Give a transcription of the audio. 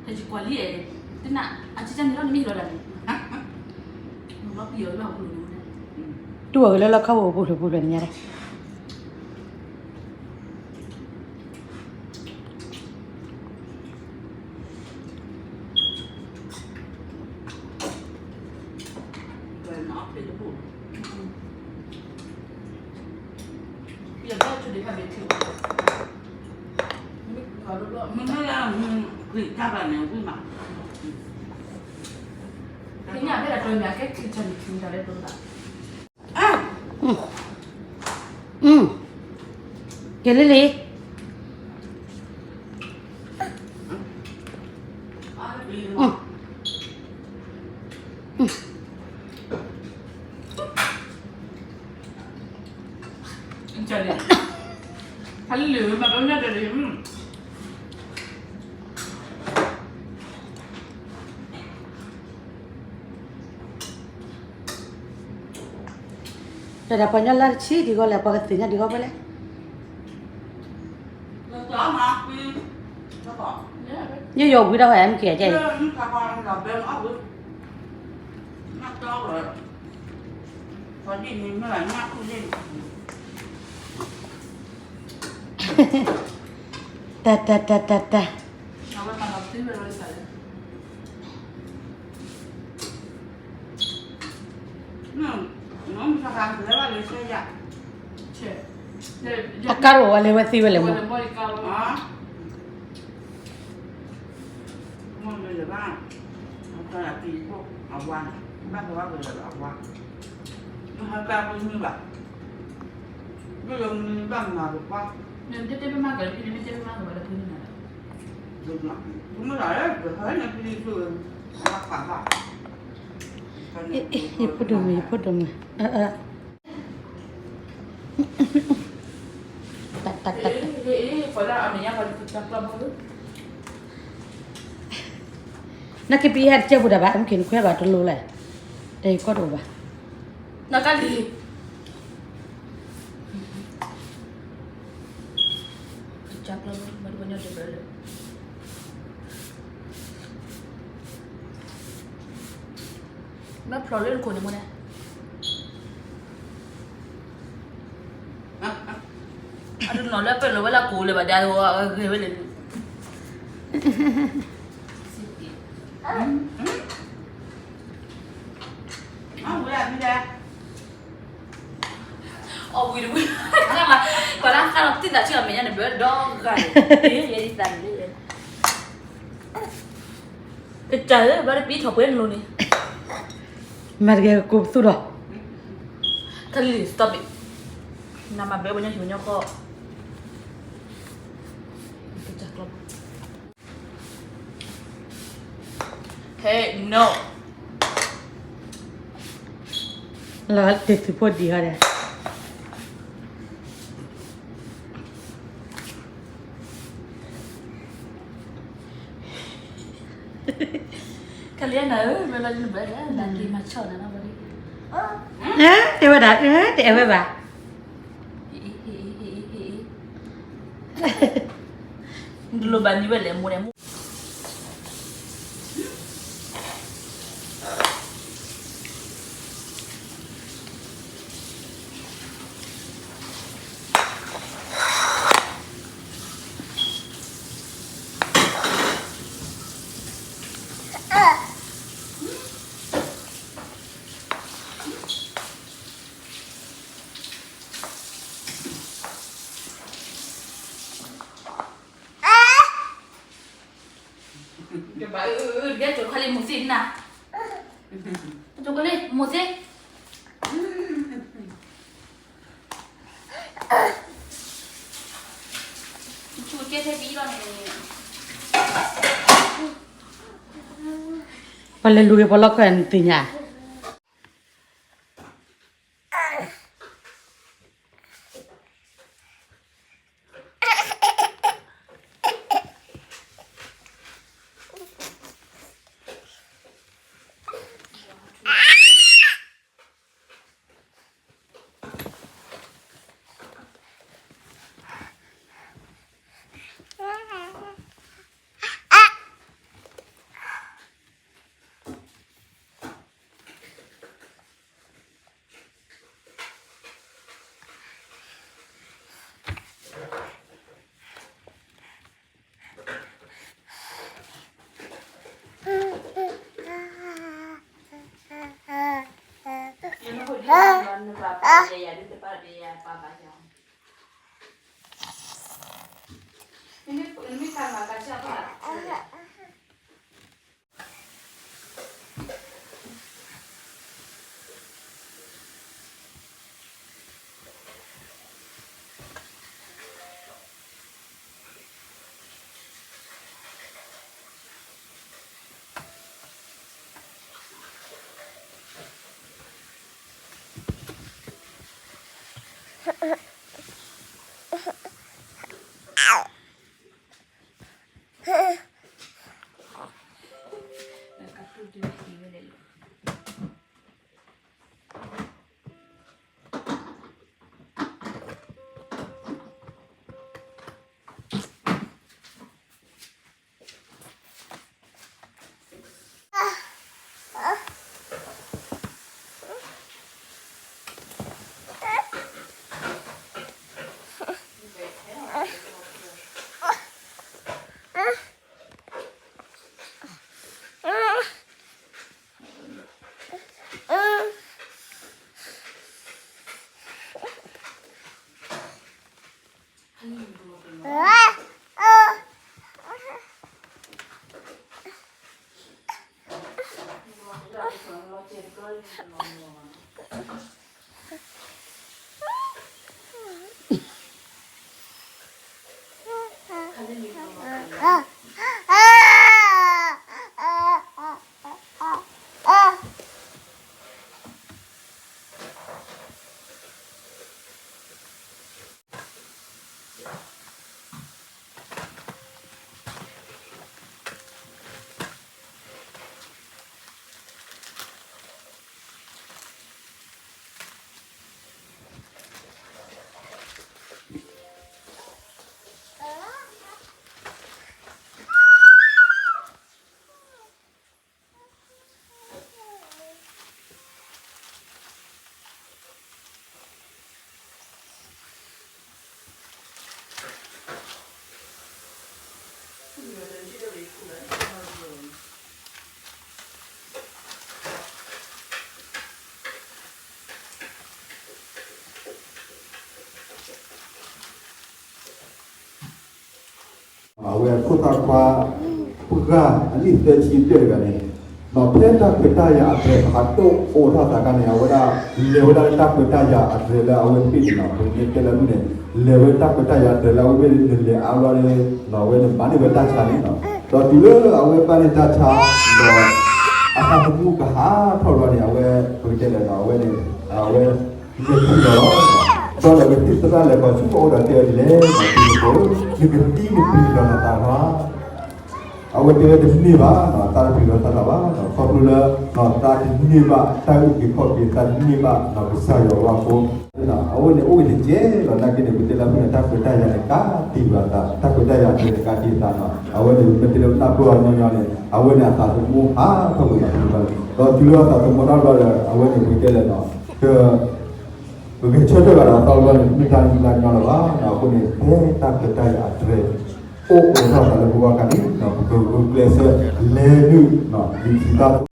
တယကွၢ်လံ, တနၢ်အကကန့ၣ်လီၤ နမ့ၢ်လီၤဒၣ်န့ၣ်, တူၢ်အီၤကလၢလီၢ်ခီၣ်ဖိပူၤဖျိးပူၤဖျိးန့ၣ်ညါဒၣ် ကဲလံလံ, တၢ်ဒၣ်ပှၤညီလၢတဆံဒံးဂီၢ်လဲၣ် ပှၤကသ့ၣ်ညါဒံးဂီၢ်ဖဲလဲၣ်, ယယီၤဝံၤဒီးဟဲမ့ၢ်ကဲကဲအံၤ တၢ်တၢ်တၢ်တၢ်တၢ် အကါရိၣ်ဝဲလဲၤဝဲသံဝဲလဲၣ်မး, ယဖိဒိၣ်မုၣ် ယဖိဒိၣ်မုၣ်, တၢ်တၢ်တၢ်တၢ် နကပံဟဲတကဲပူၤတၢ်ဘၣ် အမ့ၢ်က့ၤနခွဲဘၣ်တလိၤလဲၣ်, တယကီၢ်တအိၣ်ဘၣ်, နကလံၤ မ့ၢ်ဖျိးလၢနခိၣ်န့ၣ်မ့ၢ်န့ၣ်, အတနီၤလၢပၢၢ်လီၤဝဲလၢကိးလၢၤဘၣ်ဒီးအဂ့ၤဝဲလဲၣ်န့ၣ် အီၣ်ဝံၤတဝံၤ, ပှၤလၢဃါလီၤတံၢ်သးဆံးအီၤမဲာ်ညါန့ၣ် ဘျၢဒီဂၤန့ၣ်, ယဲဒ်သးန့ၣ်လၢ, ကစၢ်ဧၢ ဘၣ်တပံထီၣ်ပှဲၤနလိၤန့ၣ်, မၤတကဲကကိးပသူဒီး, တလံၤ stop it, နမၤဘျၢပှၤညီဟံၣ်ပှၤညီဃီ, ကစၢ်ကျီ ဟဲ no လီၤတ့ၢ်သုးဖိဒံးဟီဒီး, ကလံၤနၤဧၢ မ့ၢ်လီၤဒ်နဘၣ်ဒီး နက့ၤမၤဆီၣ်နၤနီၢ်ဘၣ်ဒီး, တဲဝဲဒၣ် တအဲၣ်ဝဲဘၣ်, နတလိၣ်ဘၣ်နံၤဝဲလဲၣ် မိၢ်န့ၣ်မိၢ် ကဲ ဘၣ်အၢ ကဲ ကၠိခါလံ မိၢ်သ့ၣ်နၤ, ကၠိခါလံ မိၢ်သ့ၣ်, ကၠိကဲထဲပံလီၤန့ၣ်, ပှၤလဲၤလူၤက့ၤပှၤလီၢ်ခၢၣ်နသ့ၣ်ညါ ကၠိကလံ အဝဲအဖိသၣ်ခွါ ပှၢ်အနံၣ်သၢဆံဘျဲၣ်တဂၤန့ၣ်, ဒီးဖဲတၢ်ခွဲးတၢ်ယာ်အတြဲၤ ပှၤတအိၣ်ထီၣ်သးခါန့ၣ် အဝဲဒၣ်လဲၤဝဲဒၣ်လၢတၢ်ခွဲးတၢ်ယာ်အတြဲၤလၢအဝဲသ့ၣ်န့ၣ်လီၤ. ပမ့ၢ်တဲလၢမုၢ်န့ၣ် လဲၤဝဲတၢ်ခွဲးတၢ်ယာ်အတြဲၤလၢအဝဲသ့ၣ်န့ၣ် လဲၤအါဘျီန့ၣ် အဝဲန့ၣ်ဘၣ်န့ၢ်ဝဲတၢ်ဆါန့ၣ်လီၤ. ဒီးတုၤလၢအဝဲဘၣ်န့ၢ်တၢ်ဆါဒီး အသးသမူကဟးထီၣ်ဘျီန့ၣ် အဝဲပကတဲလဲၣ်ဒီး အဝဲန့ၣ် အဝဲ လဲၤထံၣ်လီၤလီၤ. ဒီးဒီးကသံၣ်သရၣ်လဲၤခီဆူအအိၣ်ဒီးတဲဝဲဒ်လဲၣ်, နကသံနပျံၤဒီးနသးလီၤ. အဝဲတဲဝဲတန့ၢ်ဘၣ်, သးတပျံၤဒီးသးလီၤဘၣ်, ခီဖျိလၢ သးတန့ၢ်ဘၣ်တၢ်အုၣ်က့ၤခီၣ်က့ၤ, သးတန့ၢ်ဘၣ်ကစၢ်ယွၤအဂီၢ်အဃိ, အဝဲန့ၣ်အိၣ်ဝဲတကဲလီၤ. နာ်က့န့ၣ် ပတဲလၢအဃိန့ၣ် တၢ်ခွဲးတၢ်ယာ်န့ၣ် ကးတံာ်ဘၣ်သး, တၢ်ခွဲးတၢ်ယာ်န့ၣ် ကးတံာ်သးလီၤ. အဝဲန့ၣ် ပမ့ၢ်တဲလၢပနၢ်ပၢၢ်အီၤညီညီန့ၣ် အဝဲန့ၣ်အသးသမူဟးထီၣ်ကွံာ်လီၤ. ဒီးတုၤလၢအသးသမူဟးထီၣ်ဘျီဒီး အဝဲန့ၣ်ပကတဲလဲၣ်ဒီး က ပဂဲၤဆၢထၢၣ်ဘၣ်ဒီးအသီတဘျီန့ၣ် တမ့ၢ်တၢ်လၢ်တၢ်ညီလၢၤဘၣ်. အဃိန့ၣ် ဖဲတၢ်ခွဲးတၢ်ယာ်အတြဲၤ အိၣ်အိးထီၣ်သးလၢပဂီၢ်အခါန့ၣ် ပကဂုာ်ကျဲးစၢး လဲၤနုာ် လံာ်ထံးတၢ်